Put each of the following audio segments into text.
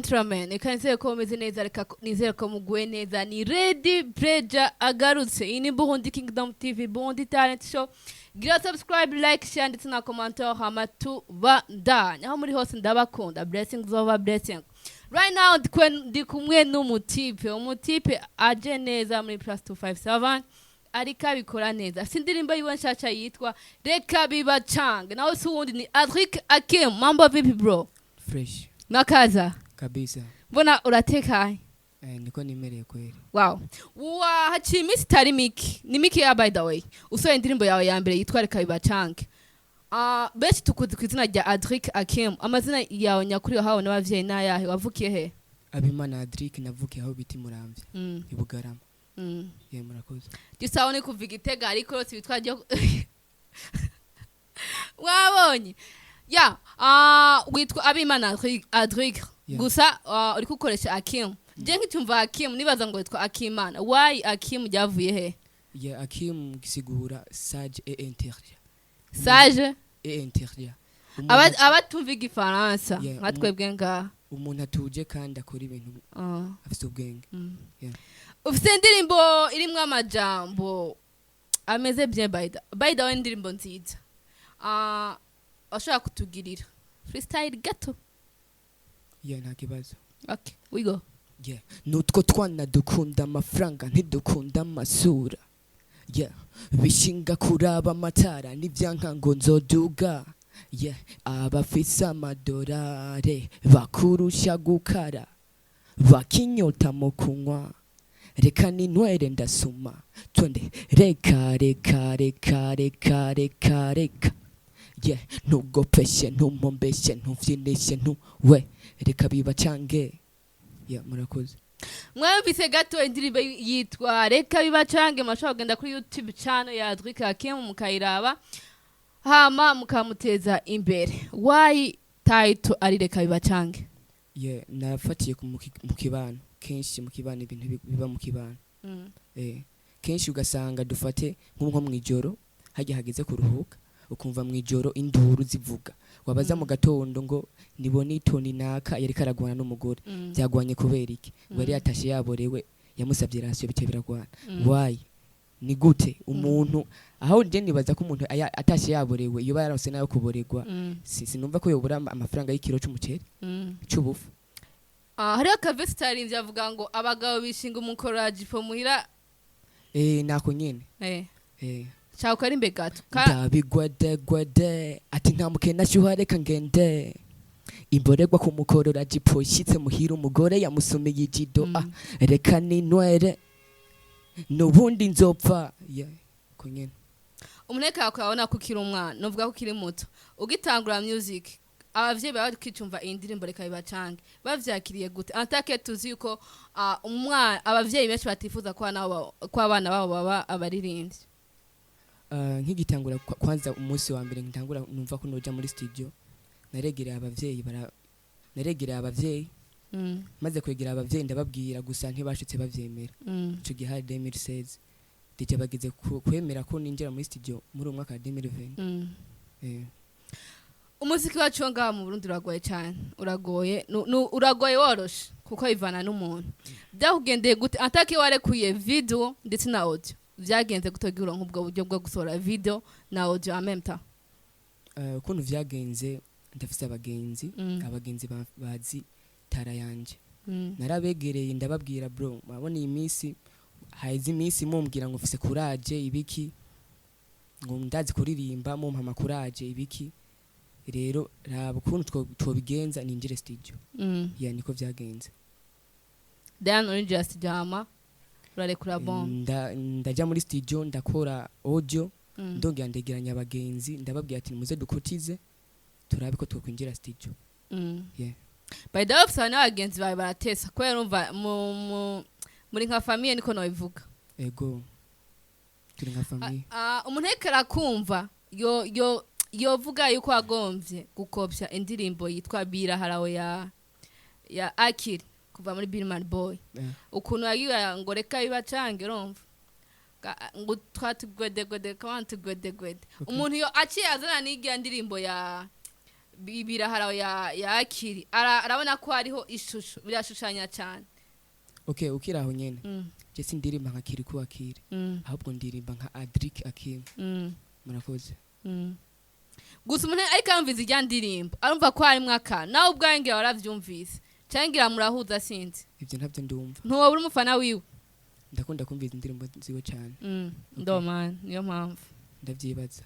Gentlemen, reka nizere ko mumeze neza, reka nizere ko muguwe neza. Ni Ready Pleasure agarutse. Iyi ni Burundi Kingdom TV, Burundi Talent Show. Gira subscribe, like, share ndetse na commentaire, hama tubandanye. Aho muri hose ndabakunda. Blessings over blessing. Right now ndi kumwe n'umutipe, umutipe aje neza muri plus 257, ariko abikora neza. Afite indirimbo yiwe nshasha yitwa Reka Bibacange. Nawe si uwundi, ni Adric Akim. Mambo vipi, bro? Fresh. Nakaza. Kabisa. Mbona uratekaye. Niko nimereye kweli. Wow, wa haciye iminsi itari mike, ni mike ya, by the way, usohoye indirimbo yawe ya mbere yitwa Reka Bibacange. Benshi tukuzi ku izina rya Adric Akim. Amazina yawe nyakuri wahawe n'abavyeyi n'ayahe? Wavukiye he? Abimana Adric, navukiye aho bita Muramvya, i Bugarama. Ye, murakoze. Gisaho ni kuva Igitega, ariko yose bitwa ryo wabonye ya witwa Abimana Adric. Gusa uriko ukoresha Akim. Je nkitumva Akim nibaza ngo witwa Akimana. Why Akim? Ryavuye he? Ye, Akim gisigura sage et intelligent. Sage Et intelligent. Abatumva igifaransa nka twebwe ngaha. Umuntu atuje kandi akora ibintu afite ubwenge. Ufite indirimbo irimwo amajambo ameze bien. By the way, indirimbo nziza. Washobora kutugirira freestyle gato? Yeah, nta kibazo. Okay, we go. Yeah. Nutwo twana dukunda amafaranga, ntidukunda amasura. Yeah. Bishinga kuraba amatara n'ivyanka ngo nzoduga. Yeah. Abafise amadorare bakurusha gukara, bakinyota mu kunywa. Reka ninywere ndasuma, twende, reka reka reka reka reka reka. Yeah. Ntugopeshe, ntumpombeshe, ntuvyinishe, ntuwe, reka bibacange. Yeah, murakoze. Mwumvise gato indirimbo yitwa Reka Bibacange. Mashobora kugenda kuri YouTube channel ya Adric Hakim mukayiraba, hama mukamuteza imbere. Why title ari Reka Bibacange? Yeah, nafatiye mu kibano. Kenshi mu kibano, ibintu biba mu kibano, kenshi ugasanga, dufate nko mw'ijoro hajya hageze kuruhuka, ukumva mw'ijoro induru zivuga, wabaza mu gatondo ngo nibone itoni naka yariko aragwana n'umugore. Byagwanye kubera iki? Ngo yari yatashe yaborewe, yamusabye ration, bice biragwana. Why? Ni gute umuntu, aho nje nibaza ko umuntu atashe yaborewe, iyo yaronse nayo kuboregwa, sinumva ko yobura amafaranga y'ikiro c'umuceri, c'ubufu. Hariho akavesi itarinze avuga ngo abagabo bishinga umukororajipo muhira. Nako nyene. Shaka ukari imbe gato. Ndabigwadegwade ati nta mukene ashyuha, reka ngende imboregwa kumukorora jipo, ishyitse muhira umugore yamusumiye ijido. Ah, reka ninywere nubundi nzopfa. Yeah, ko nyene. Umuneka yawe abona ko ukiri umwana, nuvuga ko ukiri muto ugitangura music. Abavyeyi bawe bakicumva iyi ndirimbo Reka Bibacange, bavyakiriye gute? Antake tuzi yuko umwana, abavyeyi benshi batifuza ko abana babo baba abaririmbyi. Nkigitangura kwanza umunsi wa mbere ngitangura numva ko noja muri studio, naregereye abavyeyi bara naregereye abavyeyi. Maze kwegera abavyeyi ndababwira, gusa ntibashitse bavyemera. Ico gihe hari 2016, déjà bageze kwemera ko ninjira muri studio muri uwo mwaka wa 2020. Umuziki wacu wo ngaha mu Burundi uragoye cyane, uragoye. Uragoye woroshe kuko bivana n'umuntu. Byakugendeye gute antake warekuye video ndetse na audio? Vyagenze gute kugira uronke ubwo buryo bwo gusohora video na audio en même temps? Ukuntu vyagenze, ndafise abagenzi, abagenzi bazi tara yanje. Narabegereye ndababwira: "Bro, murabona iyi minsi, haheze iminsi mumbwira ngo mfise courage ibiki, ngo ndazi kuririmba, mumpa amakuraje ibiki. Rero raba ukuntu twobigenza ninjire studio." Yeah, niko vyagenze. Then urinjira studio, hama urarekura bombe. Ndaja muri studio, ndakora audio, ndongera ndegeranya abagenzi, ndababwira ati: "Muze dukotize turabe ko twokwinjira studio." Yeah. By the way, ufise n'abagenzi bawe baratesa kubera urumva muri nka famille, niko nobivuga. Ego, turi nka famille. Umuntu ariko arakumva yo yo yovuga yuko agomvye gukopya indirimbo yitwa Biraharawe ya Akiri kuva muri Billman Boy, ukuntu yagiye ngo reka bibacange, urumva ngo twatugwedegwede, come on, tugwedegwede. Umuntu yo aciye azana n'igiya ndirimbo ya Biraharawe ya Akili. Arabona ko hariho ishusho, birashushanya cyane. Okay, ukiri aho nyene, je sindirimba nka Kirikou Akili, ahubwo ndirimba nka Adric Akim. Murakoze. Gusa umuntu ariko arumviza irya ndirimbo, arumva ko harimwo akantu. Nawe ubwawe ngira waravyumvise, canke ngira murahuza, sinzi. Ivyo ntabyo ndumva. Ntiwoba uri umufana wiwe? Ndakunda kumva indirimbo ziwe cyane. Ndoma niyo mpamvu. Ndavyibaza.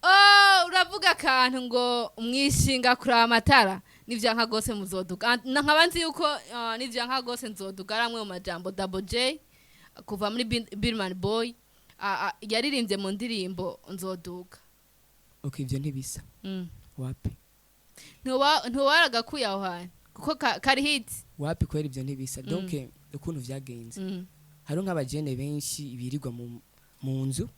Oh, uravuga akantu ngo mwishinga kuraba amatara, nivyanka gose muzoduga. Nkaba nzi yuko nivyanka gose nzoduga ari amwe mu majambo Double J kuva muri Billman Boy yaririmbye mu ndirimbo Nzoduga. Okay, ivyo ntibisa. Wapi. Ntiwaragakuye aho hantu kuko kari hit. Wapi kwera, ivyo ntibisa. Donc ukuntu vyagenze, hariho nk'abajene benshi birirwa mu nzu,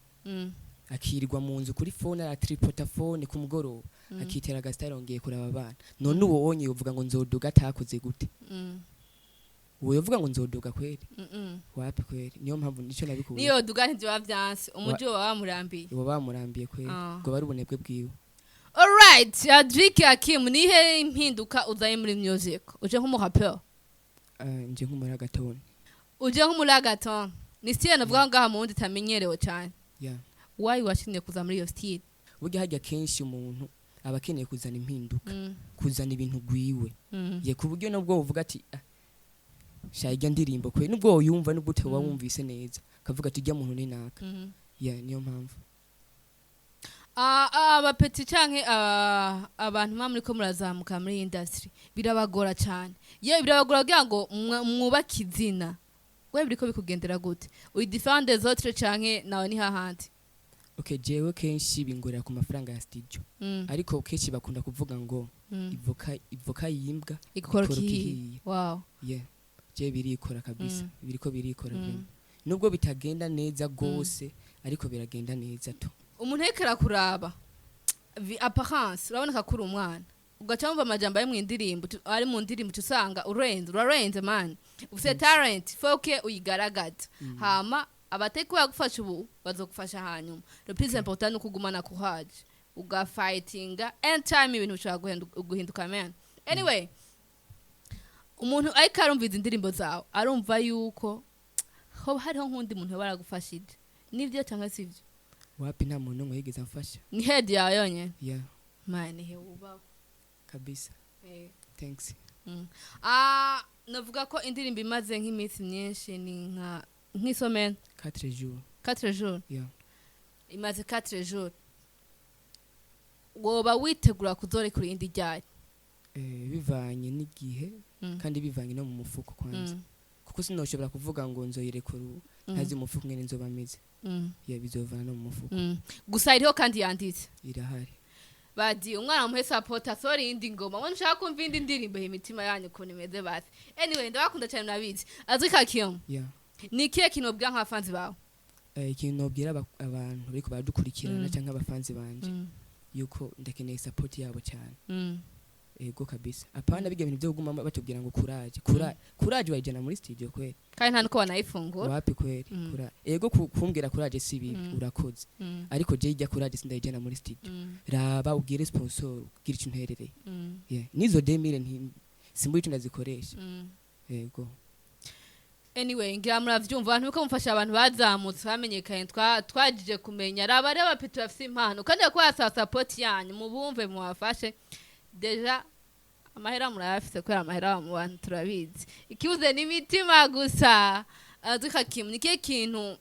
akirirwa mu nzu kuri phone, aratripota phone ku mugoroba, akitera agasitari, yongeye kuraba abana. None uwo wonye uvuga ngo nzoduga atakoze gute? Uwo yovuga ngo nzoduga kweri? Wapi kweri, niyo mpamvu nico nabikuye. Niyo duga ntivyoba vyanse, umuji woba wamurambiye. Uwo bamurambiye kweri. Ngo bari ubunebwe bwiwe. Alright, Adric Hakim, nihe impinduka uzanye muri music? Uje nk'umurapeur? Nje nk'umuragaton. Uje nk'umuragaton, ni style navuga ngaha mu wundi itamenyerewe cyane. Yeah. Why washimye kuza muri iyo style? Burya harya kenshi umuntu aba akeneye kuzana impinduka, kuzana ibintu gwiwe, ye ku buryo nubwo uvuga ati: "Ah, sha irya ndirimbo kwe," nubwo woyumva, nubwo utaba wumvise neza, ukavuga ati: "Irya muntu ni naka." Yeah, niyo mpamvu. Abapeti canke abantu mwa muriko murazamuka muri iyi industry, birabagora cyane, ye birabagora kugira ngo mwubake izina. We biriko bikugendera gute? Uri différent des autres canke nawe ni hahandi? Okay, jewe kenshi bingorera ku mafaranga ya studio, ariko kenshi bakunda kuvuga ngo ivoka yimbwa ikoroka ikoroka ihiye. Ihiye. Wow. Yeah, je birikora kabisa. Biriko birikora vraiment. Nubwo bitagenda neza gose, ariko biragenda neza tu. Umuntu ariko arakuraba apparence, uraboneka ko uri umwana, ugaca wumva amajambo ari mu ndirimbo, ari mu ndirimbo, uca usanga urenze, urarenze man, ufite talent, foke uyigaragaza. Hama abatari bagufasha ubu bazogufasha hanyuma. Le plus important ni ukugumana courage, ugafightinga. Anytime ibintu bishobora guhinduka man. Anyway, umuntu ariko arumva izi ndirimbo zawe, arumva yuko hoba hariho nk'undi muntu yoba yaragufashije. Nibyo cyangwa sibyo? Wapi, nta muntu n'umwe yigeze amfasha. Ni head yawe yonyine? Yeah. Man, he wubaho. Kabisa. Thanks. Navuga ko indirimbo imaze nk'iminsi myinshi, ni nka nk'isomene? 4 jours. 4 jours? Yeah. Imaze 4 jours. Woba witegura kuzorekura iyindi ryari? Bivanye n'igihe, kandi bivanye no mu mufuko kwanza, kuko sinoshobora kuvuga ngo nzoyirekura ubu ntazi umufuko ngene nzoba meze. Yeah, bizovana no mu mufuko. Gusa iriho kandi yanditse? Irahari. Badi umwana muhe support, asohora iyindi ngoma. Mwe nshaka kumva indi ndirimbo, imitima yanyu ukuntu imeze. Basi anyway, ndabakunda cyane, murabizi. Azwi Kakiyomo. Yeah. Ni ikihe kintu ubwira nk'abafanzi bawe? Ikintu nobwira abantu bariko baradukurikirana canke abafanzi banje, yuko ndakeneye support yabo cyane. Ego kabisa, apana bijya bintu byo kuguma batubwira ngo courage, courage, courage, wayijana muri studio kweli? Kandi nta nuko banayifungura. Wapi kweli. Ego, kumbwira courage si bibi, urakoze, ariko je ijya courage sindayijana muri studio. Raba ubwire sponsor, ubwire icyo unterereye. Yeah, nizo 2000 nti simbura icyo ndazikoresha. Ego. Anyway, ngira muravyumva, abantu biko mufasha abantu bazamutse, bamenyekanye, twagije kumenya raba rero abapeti bafise impano, kandi bakaba basaba support yanyu, mubumve, mubafashe. Déjà amahera murayafise, kubera amahera mu bantu turabizi, ikibuze ni imitima gusa. Azwi Hakimu, ni ikihe kintu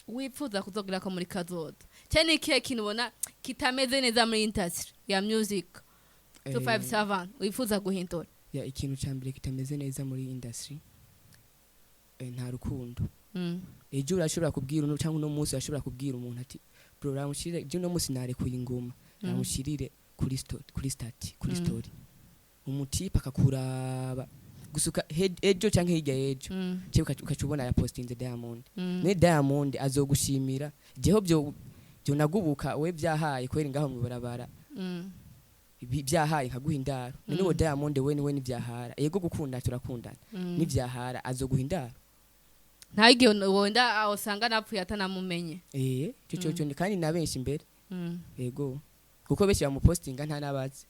wifuza kuzogira ko muri kazoza, cyane ni ikihe kintu ubona kitameze neza muri industry ya music 257 wifuza guhindura? Ya, ikintu ca mbere kitameze neza muri industry, nta rukundo. Ejo urashobora kubwira uno, cyangwa uno munsi urashobora kubwira umuntu ati: "Bro, ramushirire, je uno munsi narekuye ingoma, ramushirire kuri story, kuri status, kuri story." Umutipe akakuraba gusuka ejo canke hirya y'ejo, cyangwa ukaca ubona yapostinze Diamond. Ne Diamond azogushimira? Jeho byo byo nagubuka we byahaye kweri ngaho mwibarabara, byahaye nkaguha indaro. None uwo Diamond we niwe nivyahara? Yego, gukunda turakundana, nivyahara azoguha indaro? Nta igihe wenda aho usanga napfuye atanamumenye. Eh, cyo cyo cyo, kandi na benshi imbere. Yego, Kuko benshi bamupostinga nta n'abazi.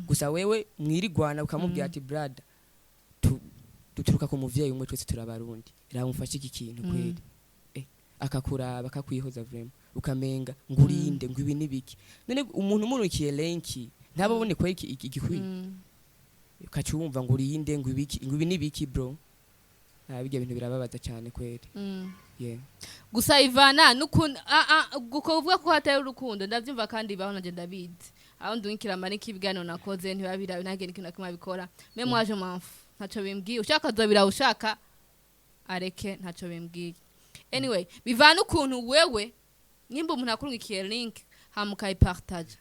Gusa wewe mwirigwana ukamubwira ati: "Brother, duturuka ku muvyeyi umwe, twese turabarundi, ramufashe iki kintu." Kweli akakuraba, akakwihoza vraiment, ukamenga ngurinde ngo ibi nibiki. None umuntu umurukiye link ntababone ko iki igikwiye, ukaca wumva ngo urinde ngo ibiki, ngo ibi nibiki, bro. Ah, bijya bintu birababaza cyane kweli. Yeah. Gusa Ivana n'ukuntu guko uvuga ko hatari urukundo, ndavyumva kandi baho nanje ndabizi. Aho ndungikira amariki ibiganiro nakoze ntibabirabe, ntagende ikintu na kimwe abikora. Mais moi, je m'en fous, ntaco bimbwiye. Ushaka azobira, ushaka areke, ntaco bimbwiye. Anyway, bivana ukuntu wewe nimba umuntu akurungikiye link hama ukayipartage,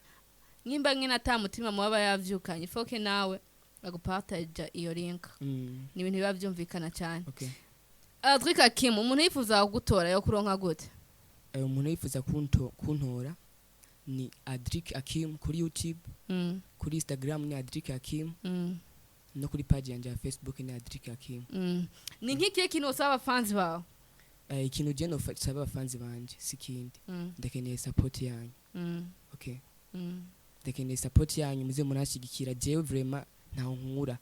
nimba nyine ata mutima muba yavyukanye, foke nawe agupartage iyo link. Ni ibintu biba vyumvikana cyane. Okay. Adric Akim, umuntu yifuza kugutora yo kuronka gute? Umuntu yifuza kuntora ni Adric Akim kuri YouTube, kuri Instagram ni Adric Akim, no kuri page yanje ya Facebook ni Adric Akim. Ni nk'ikihe kintu usaba abafanzi bawe? Ikintu je nosaba abafanzi banje si kindi, ndakeneye support yanyu. Okay. Ndakeneye support yanyu, muze munashigikira. Jewe vraiment ntaho nkura,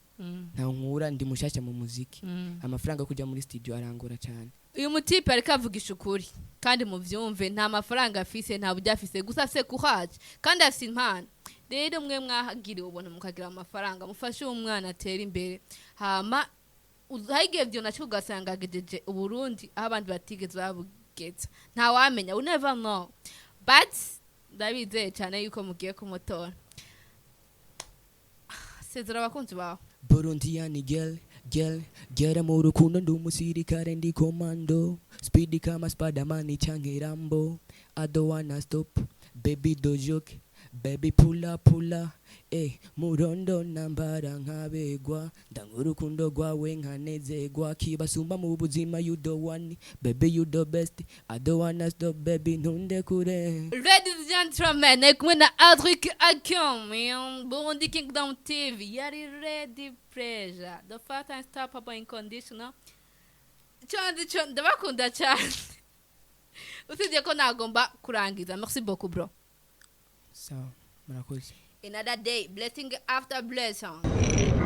ntaho nkura, ndi mushasha mu muziki. Amafaranga yo kuja muri studio arangora cyane. Uyu mutipe ariko avugisha ukuri kandi muvyumve, nta mafaranga afise, nta buryo afise, gusa afise courage kandi afise impano. Rero mwe mwahagiriwe ubuntu mukagira amafaranga, mufashe uwo mwana atere imbere. Hama hari igihe vyo naco ugasanga agejeje Uburundi aho abandi batigeze babugeza, ntawamenya, we never know. But ndabizeye cyane yuko mugiye kumutora. Sezera abakunzi bawe. Burundian girl, girl, gera mu rukundo ndi umusirikare, ndi commando, speed kama Spiderman canke Rambo. I don't wanna stop, baby, don't joke, baby, pull up, pull up, murondo nambara nkabegwa, ndanga urukundo rwawe nkanezegwa, kibasumba mu buzima. You the one, baby, you the best. I don't wanna stop, baby, ntunde kure. Ladies and gentlemen, ari kumwe na Adric Akim, Burundi Kingdom TV, yari Ready Pleasure, the first unstoppable unconditional. Cyo cyo ndabakunda cyane. Usibye ko nagomba kurangiza. Merci beaucoup, bro. Sawa, murakoze. Another day, blessing after blessing.